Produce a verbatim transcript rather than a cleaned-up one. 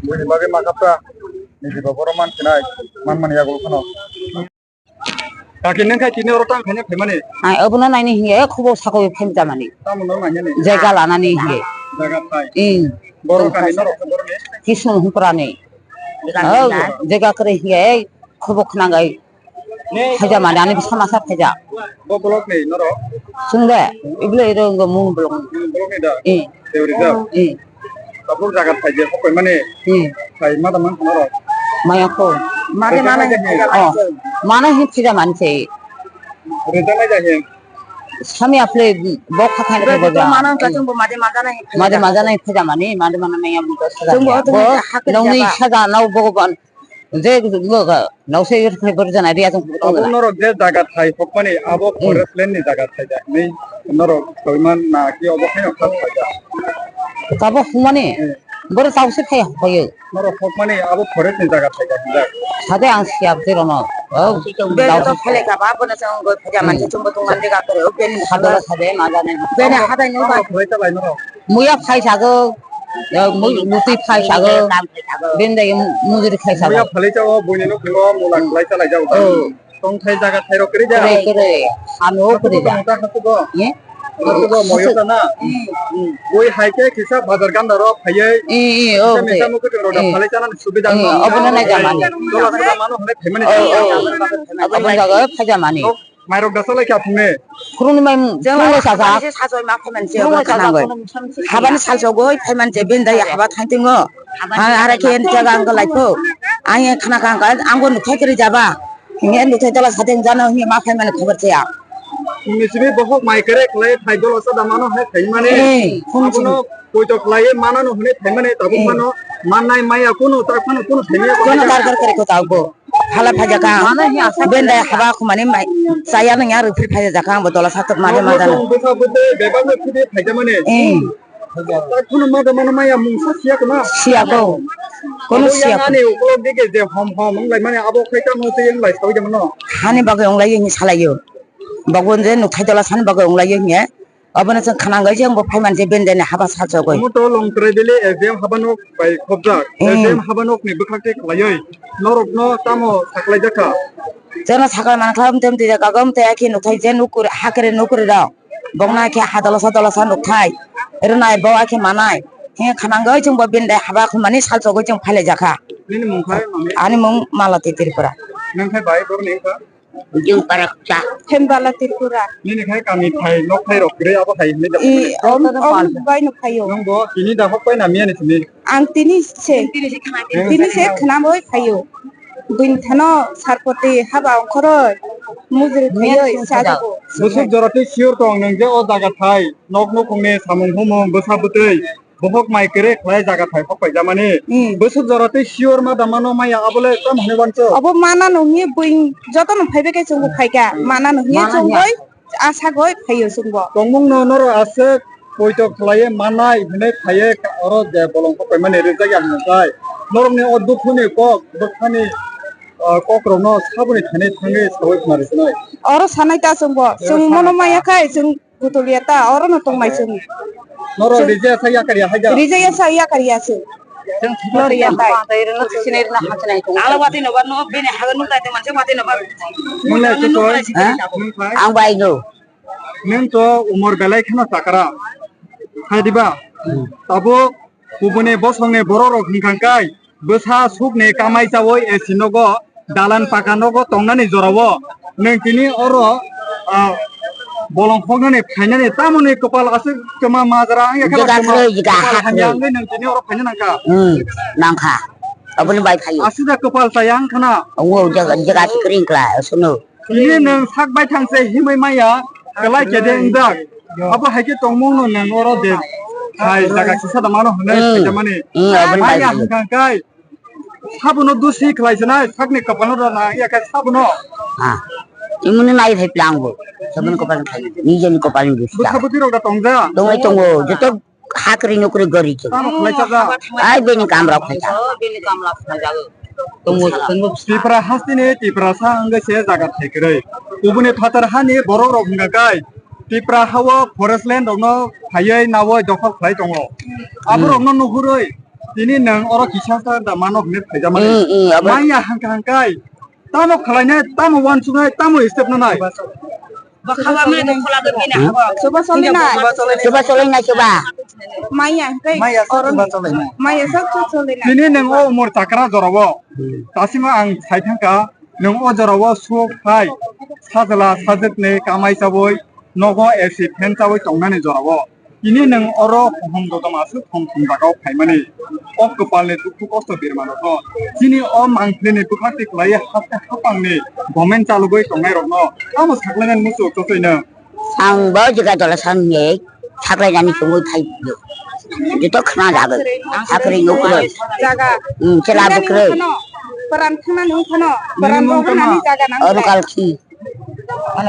Buini bagwi ma kha ta, nini ba borok man sinai, man mani yago kheno. Kaki nang khai tini oro tang khaina phaimani. Ai, obono naini hiya, eh, khubo sakoi phai jamani. Tamo no nainani. Jaga lanani hiya. Jaga thai. Ing. Borok kami norok borok ni. Kisung huprani. Oh, jaga kre hiya, eh, khubo khnangai. Phaija mani ani bwsa masa phaija. Bo block ni norok? Chwng de, iblo iro wngkha mung block ni. Mung block ni da? Eh. Theory da? Eh. Tabuk jaga phaija, hokoi mani? Eh. Phai ma da man norok? Maya ko. Mare mana hin phaija. Oh, mana hin phaija man se. Rida na ja hin. Sami aple bo kha khan ko boja. Mana ka chwng bo made maja na hin phaija. Made maja na hin phaija mani, made mana maya bo dos hajar. Chwng bo ya. Bo nongni saja nau bo ban. Je, look, no se yur phai bor jana ria tong. Abo norok je jaga thai hokmani abo forest land ni jaga thai da. Ni norok toiman na ki obo khaino kha thai da. Tabo humani. Hmm. Bor tau se thai hoyo. Norok hokmani abo forest ni jaga thai da. Sade ang siap je rono. Oh, bel to phale ka ba, bono se ongoi phaja man se chumbo tong man de ga kore. Sade sade ma jane. Bene hadai no ba. Muya phai sago. Ya, mu-, mutwi phai sago. Bini dagi mujuri khai sago. Muya phalai chao, buini no khingo mula khlai chalai jao. Oh. Tong thai jaga thai rok kri ja. Kre, kre. Ano kre ja. Tong ta hasugo. Ye? Hasugo moyo ta na. Hmm. Bui hai ke kisa bazar ganda ro phaiye. Eh, eh, oh, kisa misa mukut ro da phalai chana subida no. Obono na jamani. Dola sada mano hone phaimani. Oh, oh. Abon jaga phai jamani. Mairok da salai kha phungne. Phurungni mai phurungno sajak. Phurungno sajak. Habani salsogoi phaiman je bini dai haba thantingo. Ang ara khe jaga ang laiko. Ang khana kang ang bo nukhai kri jaba. Hinge nukhai tola sateng jana hinge ma phaimani khobor chaya. Phungni simi bohok mai kere khlai phai dolo sada mano hai phaimani. Eh, phung simi. Abono poito khlai manano hwnwi phaimani tabuk mano mannai maya kunu tak mano kunu phaimani. Kono darkar kare ko tabuk. Hala phaijak ang. Bendai haba khumani mai chaya nang ya rwphri phaijak ang bo dola satok mane madana. Bwsa bwtwi bebak no khidi phaijamani. Eh. Tak phano mada mano maya mungsa siya kona. Siya ko. Kono siya ko. Ani ukolog dige je hom hom wng lai mani abo khai tamo tei wng lai sawi jamano. Hani bagwi wng lai ni salayo. Bagwi je nukhai dola san bagwi wng lai ye. Obono chwng khwnang gai jeng bo phai man je bendai ni haba salsogoi. Omo to Longtrai Valley S D M haba nok bai khobjak. Hmm. S D M haba nok ni bwkhak tei khlaioi norok no tamo saklai jakha. Jono sakla man kha, um, tem twi jakha, um, te akhe nukhai je nukur, hakre nukur rok. Bokna khe ha dolosa dolosa nukhai. Rwnai bo akhe manai. He khwnang gai chwng bo bendai haba khumani salsogoi chwng phai lai jakha. Nini mung khai mami? Ani mung Malati Tripura. Nang khai bai bor ni kha? Jung parak cha. Hembala Tripura. Nini khai kami thai, nok thai rok gre abo thai hinwi da. I, om, om bai no phaio. Nang bo tini da hok pai na miya ni sini. Ang tini se. Tini se khna boi phaio. Buini thano sarpoti haba ongkhoroi. Mujri phaio, sajugo. Busuk jora tei sure tong nang je o jaga thai. Nok nukhung ni samung humung bwsa bwtwi. Bohok mai kwrwi khlai jaga thai hok paijamani. Hmm. Bwswk jora tei sure ma da mano maya abole tamo hinwi wancho. Obo mana no hwnwi buing joto no phaibai khe chwngbo phaikha. Hmm. Mana no hwnwi chwngwi asagoi phaio chwngbo. Tongmung no norok aswk poito khlaiwi manai hinwi phaiwi oro je bolong hok paimani rijak ya hwnwi sai. Norokni o dukhuni kok bwkhani, ah, kokrokno saboni thani thangwi sawi khna rwkhnai. Oro sanai ta chwngbo. Chwng mono maya khai chwng Gutulya ta, oro no tong nai chwng. Norok rija sa yakar ya haja. Rija ya sa yakar ya chwng. Chwng thiklo riya tai. Ala wati no ba no bini haga nuk tai te manse wati no ba. Mune chukoi. Ha? Ang bai no. Nung to umor belai kheno takara. Hai diba? Hmm. Tabuk Kubuni bosongni bororok hwnkha khe bwsa sukni kamai chaui A C nogo, dalan paka nogo tongnani jorao nwng tini oro, ah, bolong hoknani phainani tamoni kwpal aswk kwma majra wngya khe ba kwma kwpal hamya wngwi nwng tini oro phaina nangkha. Hmm, nangkha. Aboni bai phaio. Aswk da kwpal chaya wngkhana. Omo jaga, jaga sikring kla, suno. Ini nwng sak bai thang se himwi maya, kwlai kede wngjak. Abo hai khe tongmung no nwng oro de. Hai jaga kisa da mano hwnwi Hmm. khaijamani. Hmm, aboni Maya bai. Hwnkha kai. Sabono dusi khlai sinai, sakni kopal no rana ya khe sabono. Ah. Imuni nai phai plang bo. Sabun kopal khai. Nijeni kopal ni dusi. Bwsa bwtwi rok da tongja. Tongwi tongo. Joto Hakri nukri gori chwng. Tamo khlai chajak. Ai bini kamrok khlai chajak. Bini kamrok khlai chajak. Tongo, tongo. Tipra hasteni Tiprasa wngwi se jaga thaikrwi. Kubuni phatar hani borok rok hwnkha kai Tipra hao forest land rokno phaiwi nawi dokhol khlai tongo. Aborokno nuhurwi tini nwng oro kisa sa da mano hwnwi phaijamani. Hmm, hmm, abo- Manya hwnkha hwnkhe tamo khlainai, tamo uansuknai, tamo step nanai. Chuba solinai. Chuba solinai, chuba. Maya, hwnkhe Maya sak oro chuba solinai. Maya sak chuba solinai. Tini nwng o umor chakra jorao. Tasima ang sai thangkha, nwng o jorao sok phai. Sajla sajwkni kamai chabwi, nogo A C fan chabwi tongnani jorao. Tini nwng oro hohom dodom aswk thong thong jagao phaimani. O kwpalni dukhu kosto birmanokno. Chini o mangphlini bwkhak twi kwlaiwi haste hapangni government chalogwi tongnairokno tamo saklainani muchuk chotwi nwng. Ang bo jwkha tola san ye saklainani chumui phai yo. Joto khna jagwi. Sakri nukro. Jaga. Hmm, chela bukro. Paran thangna nung khano. Paran bo khna ni jaga nang. Oro kal khi.